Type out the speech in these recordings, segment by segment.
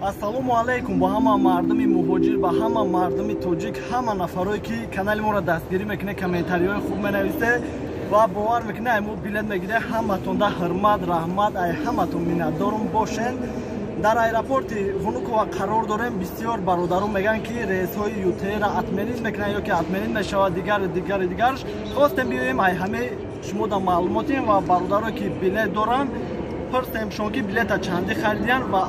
Ассалому алайкум ба ҳама мардуми муҳоҷир, ба ҳама мардуми тоҷик, ҳама нафарое ки канали моро дастгирӣ мекунед, комментариҳои хуб менависе ва бовар мекунед, ай мо билет мегиред. Ҳаматонда ҳурмат, раҳмат, ай ҳаматон миннатдорум бошен. Дар аэропорти Внукова қарор дорем. Бисёр бародарон мегӯянд, ки рейсҳои ЮТР отменить мекунанд ё ки отменить мешавад, дигар дигари дигарш. Хостем биёем, ай ҳамаи шумо да маълумотем ва бародарое ки билет доранд, пурсем шумо, ки билета чандӣ харидиянд ва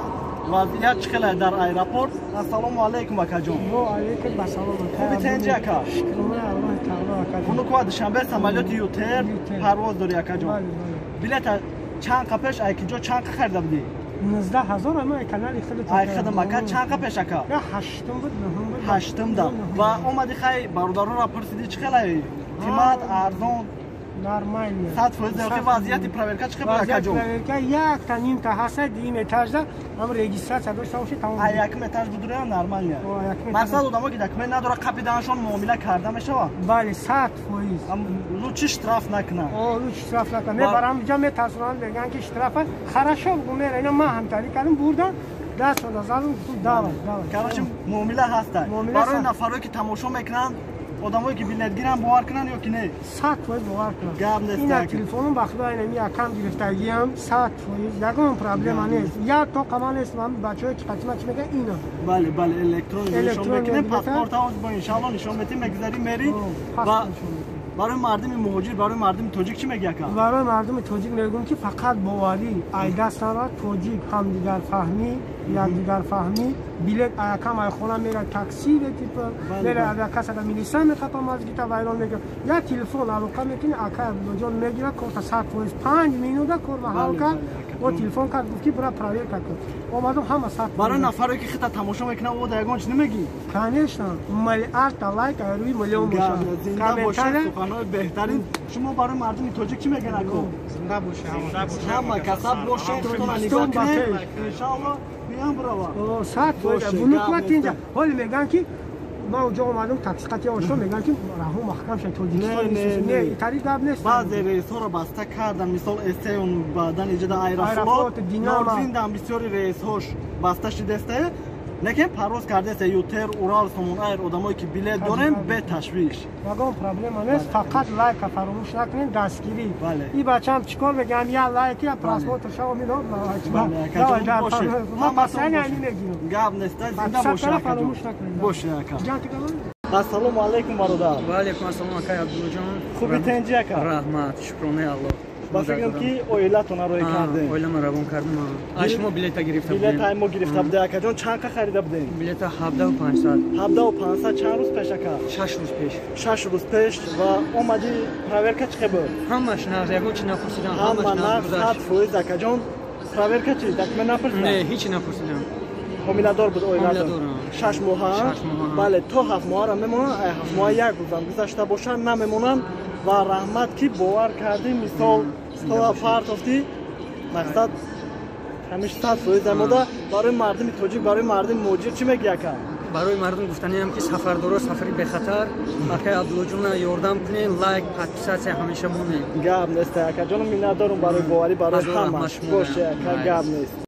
вазъият чӣ хеле дар аэропорт. Ассалому алайкум, акаҷон. Хуби, тенҷи, ака? Внукова, Душанбе самолёти ЮТР парвоз дорӣ, акаҷон. Билета чанд қа пеш, ай киҷо, чанд қа харида будӣ? 19 000, ама канали хеле. Ай хидм, ака, чанд қа пеш, ака? Ҳаштум буд, нуҳум буд. Ҳаштумда. Ва омади, хай, бародаронро пурсидӣ, чӣ хеле, қимат, арзон? Нормально. 100%. Охи, вазъияти проверка чӣ хел буд, акаҷон? Проверка якта нимта ҳаста, дуюм этажда ам регистрация дошта боши, тамом. А якум этаж будура нормально. Мақсад, одамо ки документ надора, қапиданашон муомила карда мешавад? Бале, 100%. Лучше штраф накунад. О, лучше штраф накунад. Мебарам ҷа, метарсонанд, мегӯянд, ки штрафа. Хорошо, бугу, мера ина ман ҳамтарӣ кардам, бурдам, дастонда задам, давай, давай. Короче, муомила ҳаста. Барои нафарое ки тамошо мекунанд, одамое ки билет гиранд, бовар кунанд ё ки не? 100% бовар кунанд. Гап нест. Ина телефоном, ба худо, инами якам гирифтагиам, 100% ягон проблема нест, як тоқама нест. Ман бачаҳое ки қатима чӣ мегӯянд, ина. Бале, электрон нишон мекунем, паспорт бо иншалло нишон метем, мегузарӣ, мери. Ва барои мардуми муҳоҷир, барои мардуми тоҷик чӣ мегӯӣ, ака? Барои мардуми тоҷик мегӯям, ки фақат боварӣ ай даст нарад, тоҷик ҳамдигарфаҳмӣ, якдигарфаҳмӣ. Билет аякам ай хона мера, такси типа мера, авиакассада милиса мехапа, мазгита вайрон мегира. Як телефон алоқа мекунӣ, ака Абдуллоҷон мегира корта, 100% 5 минута корма ҳал кард. Бо телефон кард, гуфт, ки бура проверка кун. Омадам, ҳама 100. Барои нафаре ки хита тамошо мекунад, о да ягон чи намегӣ? Конечно, миллиардта лайк, рӯи миллион бошад. Зинда бошад, суханҳои беҳтарин. Шумо барои мардуми тоҷик чӣ мегӯяд, ако? Зинда боша. Ҳама касаб бошед, худтона нигоҳ кунед, иншоалло биям бурава. 100%. Внукова тинҷа. Ҳоли мегӯянд, ки ман уҷо омадам, такси қати ошно, мегӯянд, ки раҳо маҳкам шад Тоҷикистон. Не, итари гап нест. Баъзе рейсҳоро баста кардан, мисол эсеон, баъдан иҷода Аэрофлот, Нордвиндам бисёри рейсҳош баста шидастае, лекин парвоз кардааст ЮТР, Урал, Сомон Айр. Одамое ки билет дорем, беташвиш. Ягон проблема нест, фақат лайка фаромӯш накунед, дастгирӣ. И бачаам чӣ кор мегӯям, я лайк, я просмотр шаво мино. Ман постоянно ами мегирам. Гап нест, зинда боша. Фаромӯш накунед. Боша, ака. Ассалому алайкум, бародар. Ва алайкум ассалом, акай Абдуллоҷон. Хуби, тенҷи, ака? Раҳмат, шукронаи Аллоҳ. Ба фикрам, ки оилатона роҳӣ кардем. Оилама равон кардем. А шумо билета гирифта будем? Билета мо гирифта будем, акаҷон. Чанд қа харида будем? Билета 17 500. 17 500. Чанд рӯз пеш, ака? 6 рӯз пеш. 6 рӯз пеш. Ва омади, проверка чӣ хел буд? Ҳамаш нағз, ягон чи напурсидам. Ҳама нағз, 100%, акаҷон. Проверка чи, документ напурсидам? Не, ҳичи напурсидам. Ҳомиладор буд оилатон? 6 моҳа? Бале, то 7 моҳара мемонанд, ай 7 моҳа як рӯзам гузашта бошанд, намемонанд. Ва раҳмат, ки бовар кардем, мисол стола партофтӣ, мақсад ҳамиш 100% амода. Барои мардуми тоҷик, барои мардуми муҳоҷир чӣ мегӯӣ, ака? Барои мардум гуфтаниам, ки сафардоро сафари бехатар, акай Абдуллоҷонна ёрдам кунед, лайк, подписаться ҳамеша монед. Гап нест, акаҷону, миннатдорум барои боварӣ, барои ҳамаш. Боше, ака, гап нест.